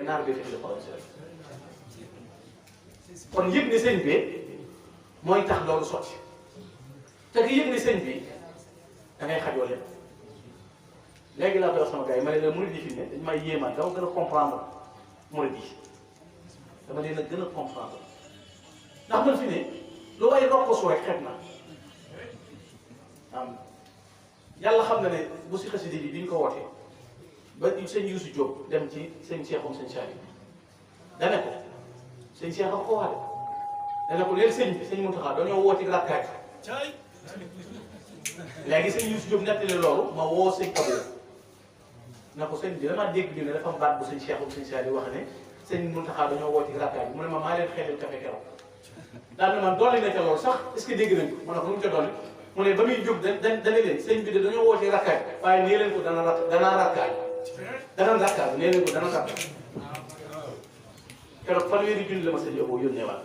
naar bi fi di xool kon yëg ne sëñ bi mooy tax loolu sotti te ki yëg ne sëñ bi da ngay xajoo leen léegi laa koy wax sama gars yi ma ne la murid yi fi ne dañ may yéemaan dama gën a comprendre murid yi dama leen a gën a comprendre ndax man fi ne lu way rokkosu rek xet na am yàlla xam na ne bu si xasida bi ñu ko wootee ba sëñ Youssou Diop dem ci sëñ Cheikhoum sëñ Saliou dane ko sëñ Cheikh a ko waale dane ko léegi sëñ bi sëñ Mountakha dañoo wooti rakkaay léegi sëñ Youssou Diop nettali loolu ma woo sëñ Abou na ko sëñ bi damaa dégg ñu ne dafa am baat bu sëñ Cheikhoum sëñ Saliou wax ne sëñ Mountakha dañoo wooti rakkaay mu ne ma maa leen xeelal café keroog daal ne man dolli na ca loolu sax est-ce que dégg nañ ko ma ne ko nu mu ca dolli mu ne ba muy jóg dana leen sëñ bi de dañoo wooti rakkaay waaye nee leen ko danaa rakkaay nee leen ko dana rakkaay keroog fanweeri junni la ma sëñ Abou yónnee waat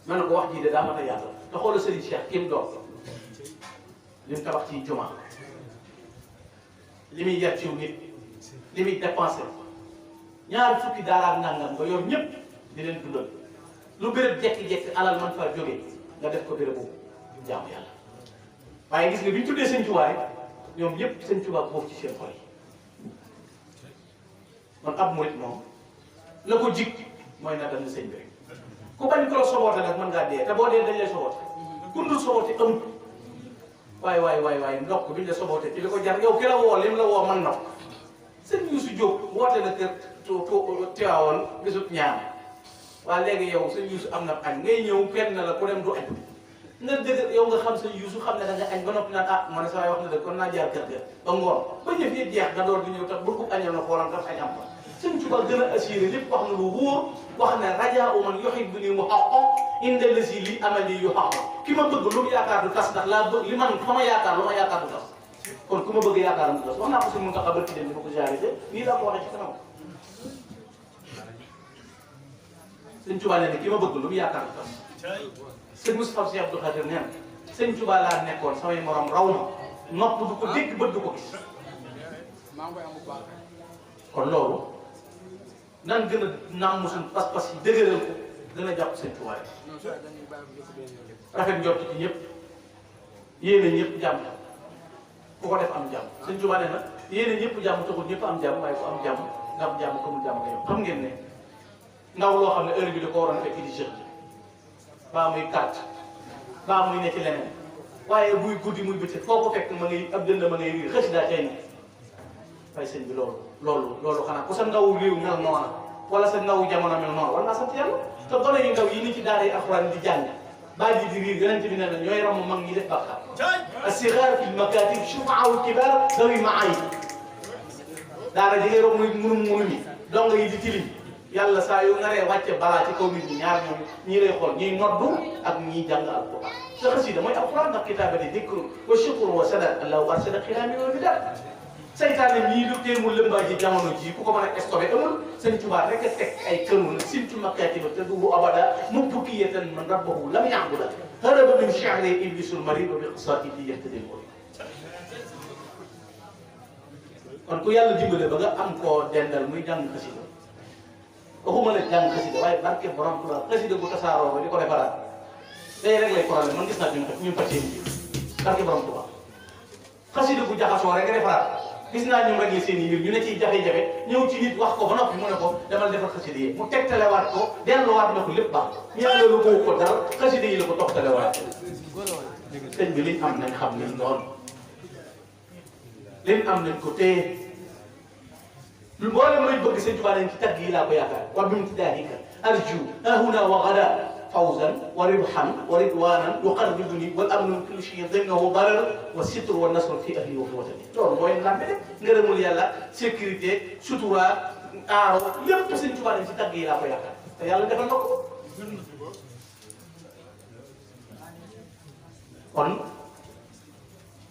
ma ne ko wax jii de daa mat a yàlla te xoolal sëriñ Cheikh kim doon li mu tabax ci jumaa li muy yar ciw nit li muy dépensé ñaar fukki daaraak nangam nga yor ñëpp di leen dundal lu béréb jekki-jekki alal man faa jógee nga def ko bérébu jaamu yàlla waaye gis nga bi ñu tuddee sëñ Tuubaa rek ñoom ñëpp sëñ Tuubaa foofu ci seen xol yi man ab murit moom la ko jig mooy na dal sëñ bi rek ku bañ ko la soboote nag mën ngaa dee te boo dee dañ lay soboote ku dul soboote amut waay ndokk biñ la soboote ci li ko jar yow ki la woo lim la woo mën na ko sëñ Youssou Diop woote na kër Tiwaawoon bisub ñaan waa léegi yow sëñ Youssou am na añ ngay ñëw kenn la ku dem du añ nga dëgg yow nga xam sëñ Youssou xam ne da nga añ ba noppi naan ah ma ne saa yoo wax na dëgg kon naa jaar kër ga ba ngoon ba ñëf yi jeex nga door di ñëw tax bu añam na xoolam tax añ am ko sëñ Tuubaa gën a assuré lépp wax na lu wóor wax ne rajaa u man yuhibbu ni mu xaqo inde la si li amali yu xaqo ki ma bëgg lu mu yaakaar du tas ndax laa bëgg li man fa ma yaakaar lu ma yaakaar du tas kon ku ma bëgg yaakaaram du tas wax naa ko si mun tax a barki dem ni ma ko jaaree nii laa ko waxee ci kanam sëñ Tuubaa nee na ki ma bëgg lu mu yaakaar du tas sëñ Moustapha Sy Abdou Khadir nee na sëñ Tuubaa laa nekkoon samay morom raw ma nopp du ko dégg bët du ko gis kon loolu nan gën a nàmm suñu pas-pas yi dëgëral ko gën a jàpp sëñ Tuubaa rafet njort ci ñëpp yéene ñëpp jàmm ku ko def am jàmm sëñ Tuubaa nee na yéene ñëpp jàmm taxul ñëpp am jàmm waaye ku am jàmm nga am jàmm ko mu jàmm nga yow xam ngeen ne ndaw loo xam ne heure bi da ko waroon fekk di jeune baa muy carte baa muy ne ci leneen waaye buy guddi muy bëccëg foo ko fekk ma ngay ab dënd ma ngay riir xësi daa cay waaye sëñ bi loolu xanaa ku sa ndaw réew mel noona wala sa ndaw jamono mel noona war naa sant yàlla te gone yu ndaw yi ni ci daara yi alxuraan di jàng baa ji di riir yonent bi nee na ñooy ramm mag ñi def bàkkaar as-sigaar fil makaatib shufaa'ul kibaar dawi ma'ayib daara ji ngay rob muy munum yi dong yi di tilim yàlla saa yu naree wàcce balaa ci kaw nit ñi ñaar ñoom ñii lay xool ñiy noddu ak ñiy jàng alquran sa xasida mooy alquran ndax kitaabati dikrun wa shukrun wa sadaq allahu arsala xilaami wa bidaa saytaane ñii lu téemul lëmbaa ji jamono ji ku ko mën a stocké amul sëñ Tuubaa rek a teg ay kënu simtu makkaatiba te dubu abada mubkiyatan man rabbahu lam ya'buda haraba min shi'ri iblisul marid wa bi qasaatihi yahtadi kon ku yàlla dimbale ba nga am koo dendal muy jàng xasida waxuma la jàng xasida waaye barke borom Tuubaa xasida bu tasaaroo ba di ko defaraat day rek lay problème man gis naa ñu pàccee bi barke borom Tuubaa xasida bu jaxasoo rek nga defaraat gis naa ñoom rek seen i mbir ñu ne ciy jafe-jafe ñëw ci nit wax ko ba noppi mu ne ko demal defar xasida yi mu tegtalewaat ko delluwaat na ko lépp baax ñëpp loolu ko ko dara xasida yi la ko toxtalewaat sëñ bi liñ am nañ xam liñ doon liñ am nañ ko téye mboolem lañ bëgg sëñ Tuubaa nañ ci tagg yi laa ko yaakaar wa bimtidaahika arju hahuna wa gada fawzan wa ribhan wa ridwanan yuqarribuni wal amnu min kulli shay'in daynahu darar wa sitru wa nasru fi ahli wa fi watani loolu mooy lambe de ngërëmul yàlla sécurité sutura aaro lépp sëñ Tuubaa nañ ci tagg yi laa ko yaakaar te yàlla defal na ko kon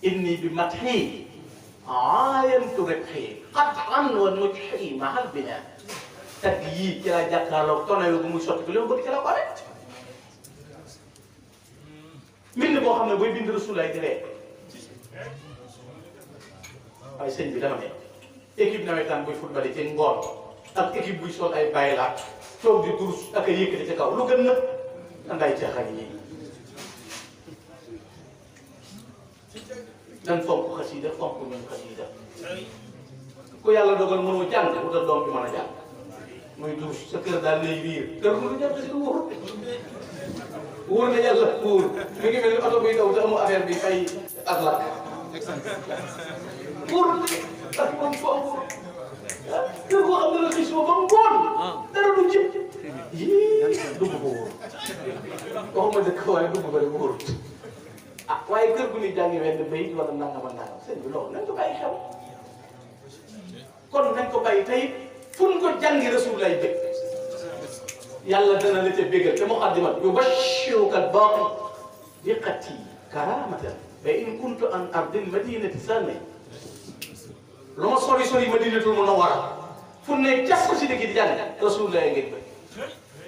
inni bi mathi aayantu ribhi qat'an wa nujhi mahal bina tagg yii ci laa jàkkaarloog tono yu bu muy sotti bi li ma bëgg ci la ko amee mbind boo xam ne booy bind Rasulaay di ree waaye sëñ bi dama ne équipe nawetaan buy football ci ngoon ak équipe buy sol ay bàyyi laat toog di durus ak ay yëkkati ci kaw lu gën nag anday caaxaan yi nan fonk xasida fonk ñun xasida ku yàlla dogal mënoo jàng wutal doom bi mën a jàng muy durus sa kër daal lay riir kër lu jàng xasida wóor na yàlla wóor mi ngi mel ni oto buy daw te amu affaire bi fay ak lakk wóor ak moom foo wóor kër goo xam ne la xis ba mu ngoon dara du jëm yii dugg ko wóor waxuma dëkk waaye dugg ko rek wóorut ah waaye kër gu ni jàngi wenn bayit wala nangam ak nangam sëñ bi loolu nañ ko bàyyi xew kon nañ ko bàyyi tey fu ñu ko jàngi rasul lay bëgg yàlla dana la ca bégal te muqaddimat yubashiruka al-baaqi biqati karamatan fa in kuntu an ardil madinati sànni lu ma sori sori madinatul munawwara fu ne jas ko si dëkk di jàng rasul lay ngeen bëgg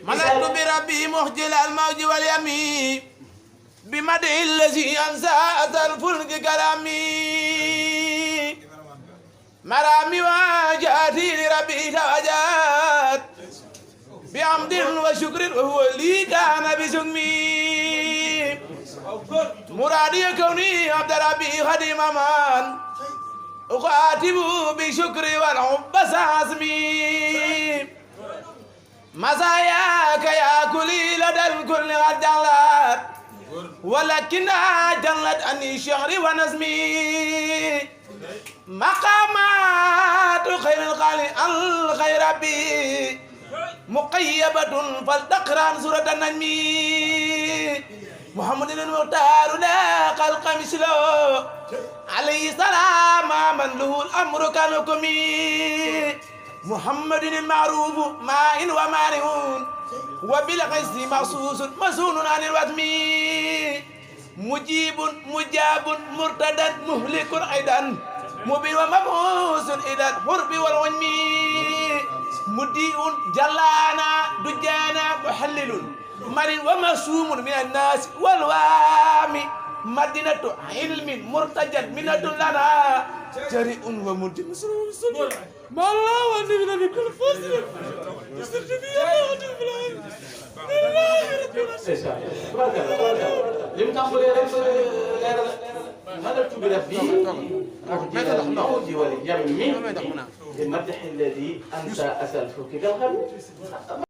ملكت بربي مخجل الموج واليمين بمدح الذي أنسى أثر الفلك كلامي مرامي واجاتي لربي توجات بحمد وشكر وهو لي كان بسمي مرادي كوني عبد ربي خديم من أخاطب بشكر والحب ساسمي مزاياك يا كلي لدى الكل قد جلت ولكنها جلت عني شعري ونزمي مقامات خير الخالق الخير بي مقيبة فلتقرأ سورة النجم محمد المختار لا خلق مثله عليه السلام من له الأمر كنكمي محمد المعروف ماء ومانع وبالقسط مخصوص مسؤول عن الوثم مجيب مجاب مرتد مهلك أيضا مبين ومبعوث إلى الحرب والغنم مديء جلانا دجانا محلل مرن ومسوم من الناس والوام مدينة علم مرتجد منة لنا جريء ومنتم ما الله وأنبنا بكل فصل لم تقبل ملكت بربي مخجل الموج واليم بمدح الذي أنسى أسى الفلك كالغم